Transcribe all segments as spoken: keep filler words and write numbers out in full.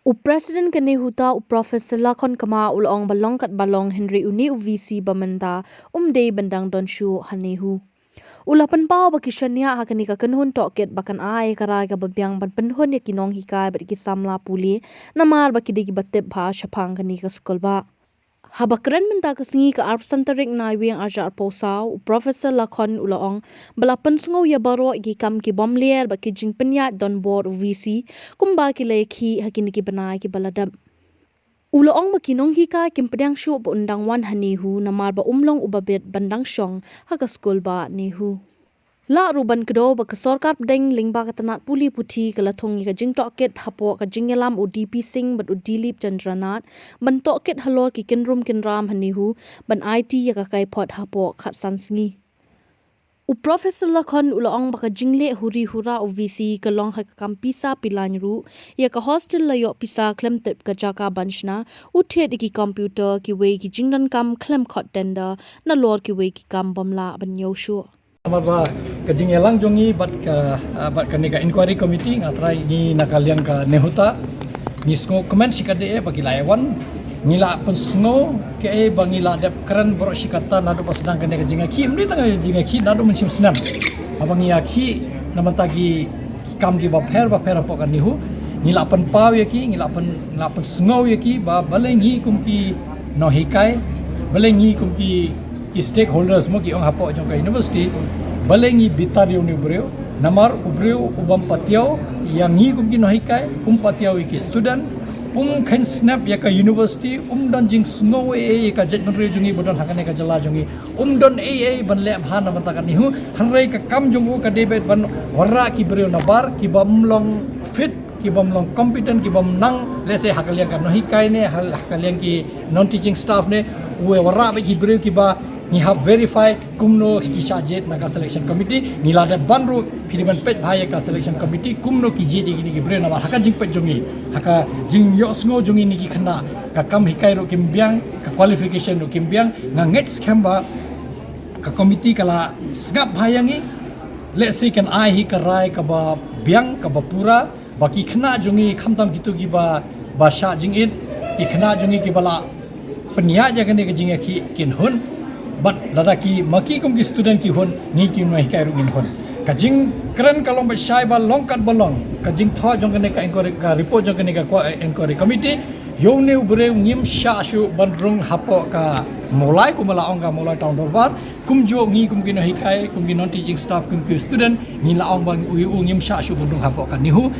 U President ka NEHUTA, u Professor Lakhon Kma, u la ong ba long kat ba long hynrei une u VC ba mynta um dei ban dang don shuh ha NEHU. U la pynpaw ba ki shaniah ha kane ka kynhun tohkit ba kan ai ka rai kaba biang ban pynhun ïa ki nonghikai bad ki samla pule, namar ba ki dei kiba tip bha shaphang kane ka skulbah. Haba kren mynta ka sngi, ka arphew san tarik Naiwieng arhajar arphew saw, u Professor Lakhon u la ong ba la pynsngew ïa baroh ïa ki kam ki bym ler bad ki jingpynïaid donbor u VC kumba ki la ïakhih ha kine ki bnai kiba la dep. U la ong ba ki nonghikai kim pdiang shuh ba un dang wan ha NEHU namar ba um long uba bit ban dang shong ha ka skulbah NEHU. Lah ruh ban kdew ba ka sorkar pdeng lyngba ka tnat pule puthi ka la thung ïa ka jingtohkit hapoh ka jingïalam u D P Singh bad u Dilip Chandranath ban tohkit halor ki kynrum kynram ha NEHU ban aiti ïa ka kaiphod hapoh khatsan sngi. U Professor Lakhon u la ong ba ka jingleh huri hura u VC ka long ha ka kam pisa pilain ruh, ïa ka hostel la ïoh pisa khlem tip ka jaka ban shna, u thied ïa ki computer, kiwei ki jingdonkam khlem khot tender, nalor kiwei ki kam bym lah ban ïoh shuh. Namar ba ka jingïalang jong ngi bad ka, ah, bad kane ka inquiry committee, nga trai ngi na ka liang ka NEHUTA, ngi sngewkmen shikatdei ba ki la ïa wan. Ngi la pynsngew kaei ba ngi la dep kren baroh shi katta naduh ba sdang kane ka jingïakhih, ym dei tang ka jingïakhih, naduh mynshem snem. Haba ngi ïakhih na bynta ki kam kiba pher ba pher hapoh ka NEHU, ngi la pynpaw ïa ki, ngi la pyn, ngi la pynsngew ïa ki ba balei ngi kum ki nonghikai, balei ngi kum ki, ki stakeholders mo, ki ong hapoh jong ka university, balei ngi bitar ïa une u briew, namar u briew u bym patiaw ïa ngi kum ki nonghikai, um patiaw ïa ki student, um kheiñ snap ïa ka university, um don jingsngew ei ei ïa ka jaitbynriew jong ngi ba don ha kane ka jylla jong ngi. Um don ei ei ban leh bha na bynta ka NEHU, hynrei ka kam jong u ka dei beit ban wanrah ki briew nabar, ki bym long fit, ki bym long competent, ki bym nang, let's say, ha ka liang ka nonghikai ne, ha, ha ka liang ki non-teaching staff ne, u wanrah beit ki briew kiba ngi hap verify kumno ki shah jied na ka selection committee. Ngi la dep ban ruh, phi dei ban peit bha ïa ka selection committee kumno ki jied ïa kine ki briew namar ha ka jingpeit jong ngi, ha ka jingïohsngew jong ngi ne ki khynnah, ka kam hikai ruh kim biang, ka qualification ruh kim biang. Nga ngeit skhem ba ka committee ka la sngap bha ïa ngi. Let's say kan ai hi ka rai kaba biang, kaba pura, ba ki khynnah jong ngi khamtam kito kiba, ba shah jingit, ki khynnah jong ngi kiba la pynïaid ïa kane ka jingïakhih kin hun. Bad lada ki, ma ki kum ki student ki hun, ngi ki nonghikai ruh ngin hun. Ka jingkren ka long beit shai ba long kat ba long, ka jingthoh jong kane ka inquiry, ka report jong kane ka, eh, inquiry committee, ïa une u briew ngim shah shuh ban rung hapoh ka Mawlai, kumba la ong ka Mawlai Town Dorbar. Kumjuh ngi kum ki nonghikai, kum ki non-teaching staff, kum ki student, ngi la ong ba u, u ngim shah shuh ban rung hapoh ka NEHU.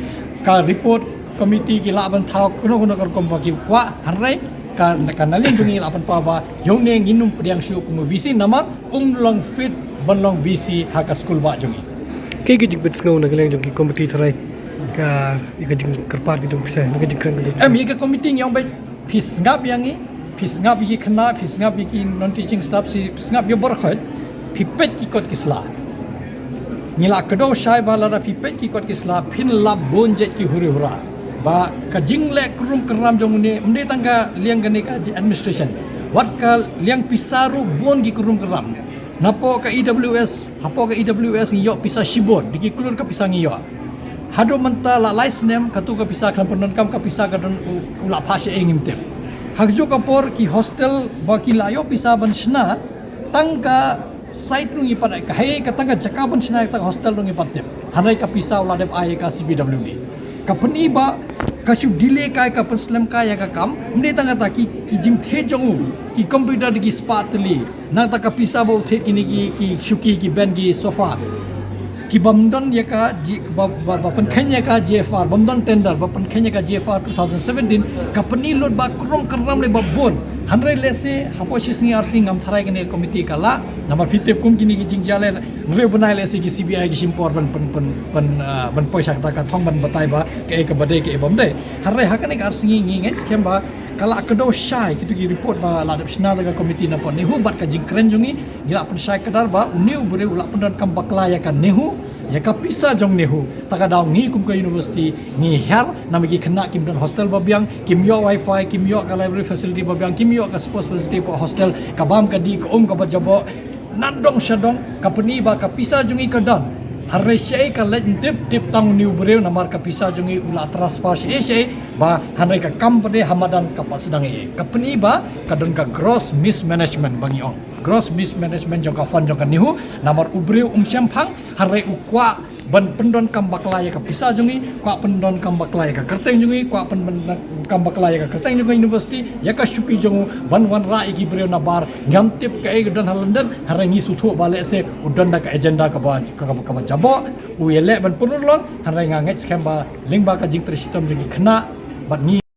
Ka report committee ki lah ban thaw kano kano ka rukom ba ki kwah, hynrei ka, ka na liang jong ngi la pynpaw ba ïa une ngin ym pdiang shuh kum u VC namar um long fit ban long VC ha ka skulbah jong ngi. Kaei ka jingpynsngew na ka liang jong ki committee tharai ka, ïa ka jingkyrpad ka jong phi, na ka jingkren ka jong phi? Em, ïa ka committee ngi ong ba phi sngap ïa ngi, phi sngap ïa ki khynnah, phi sngap ïa ki non-teaching staff, phi sngap ïa baroh khoit, phi peit ki kot ki sla. Ngi la kdew shai ba lada phi peit ki kot ki sla, phin lap bun jait ki huri hura. Ba ka jingleh krum kram jong une, ym dei tang ka liang kane ka administration, wat ka liang pisa ruh bun ki krum kram. Napoh ka E W S, hapoh ka E W S ngi ïoh pisa shibun, dei ki klur ka pisa ngi ïoh. Haduh mynta la lai snem, kato ka pisa khlem pyndonkam, ka pisa ka don u, u la phah shaei ngim tip. Ha kajuh ka por ki hostel ba ki la ïoh pisa ban shna, tang ka site ruh ngi pat, ka hei ka tang ka jaka ban shna, tang ka hostel ruh ngi pat tip. Hynrei ka pisa u la dep ai ka C P W D. Ka pyni ba ka shu delay kai, ka pynslem kai ïa ka kam, ym dei tang kata, ki, ki jingthied jong u, ki computer dei ki spah tylli. Nangta ka pisa ba u thied kine ki, ki shuki, ki bench, ki sofa, ki bym don ïa ka G-, ba, ba, ba pynkheiñ ïa ka G F R, bym don tender, ba pynkheiñ ïa ka G F R two thousand seventeen, ka pyni lut ba krum kram lei ba bun. Hynrei lehse hapoh shi sngi ar sngi ngam tharai kane ka committee ka lah. Namar phi tip kum kine ki jingjia lei, hynrei u bnai lehse ki C B I ki shim por ban, ban, ban, ban, ah, ban poi sha kata ka thong ban batai ba kaei kaba dei, kaei bym dei. Hynrei ha kane ka ar sngi ngi ngeit skhem ba ka la kdew shai kito ki report ba la dep shna da ka committee napoh NEHU bad ka jingkren jong ngi, ngi la pynshai kdar ba une u briew u la pyndonkam bakla ïa ka NEHU, ïa ka pisa jong NEHU. Ta ka daw ngi kum ka university ngi hiar, namar ki khynnah kim don hostel ba biang, kim ïoh wifi, kim ïoh ka library facility ba biang, kim ïoh ka sports facility hapoh hostel, ka bam ka dih, ka um kaba jaboh, nadong shadong, ka pyni ba ka pisa jong ngi ka don. Hynrei shaei ka leit ym tip, tip tang une u briew namar ka pisa jong ngi u la transfer shaei shaei, ba hynrei ka kam pat de ha madan ka pat sdang ei. Ka pyni ba ka don ka gross mismanagement ba ngi ong. Gross mismanagement jong ka fund jong ka NEHU, namar u briew um shemphang, hynrei u kwah ban pyndonkam bakla ïa ka pisa jong ngi, kwah pyndonkam bakla ïa ka kyrteng jong ngi, kwah pyndonkam bakla ïa ka kyrteng jong ka university, ïa ka shuki jong u, ban wanrah ïa ki briew nabar, ngam tip kaei ka don ha London, hynrei ngi sngewthuh ba lehse u don da ka agenda kaba, kaba, kaba jaboh, u ïaleh ban pynurlong, hynrei nga ngeit skhem ba lyngba ka jingtrei shitom jong ki khynnah bad ngi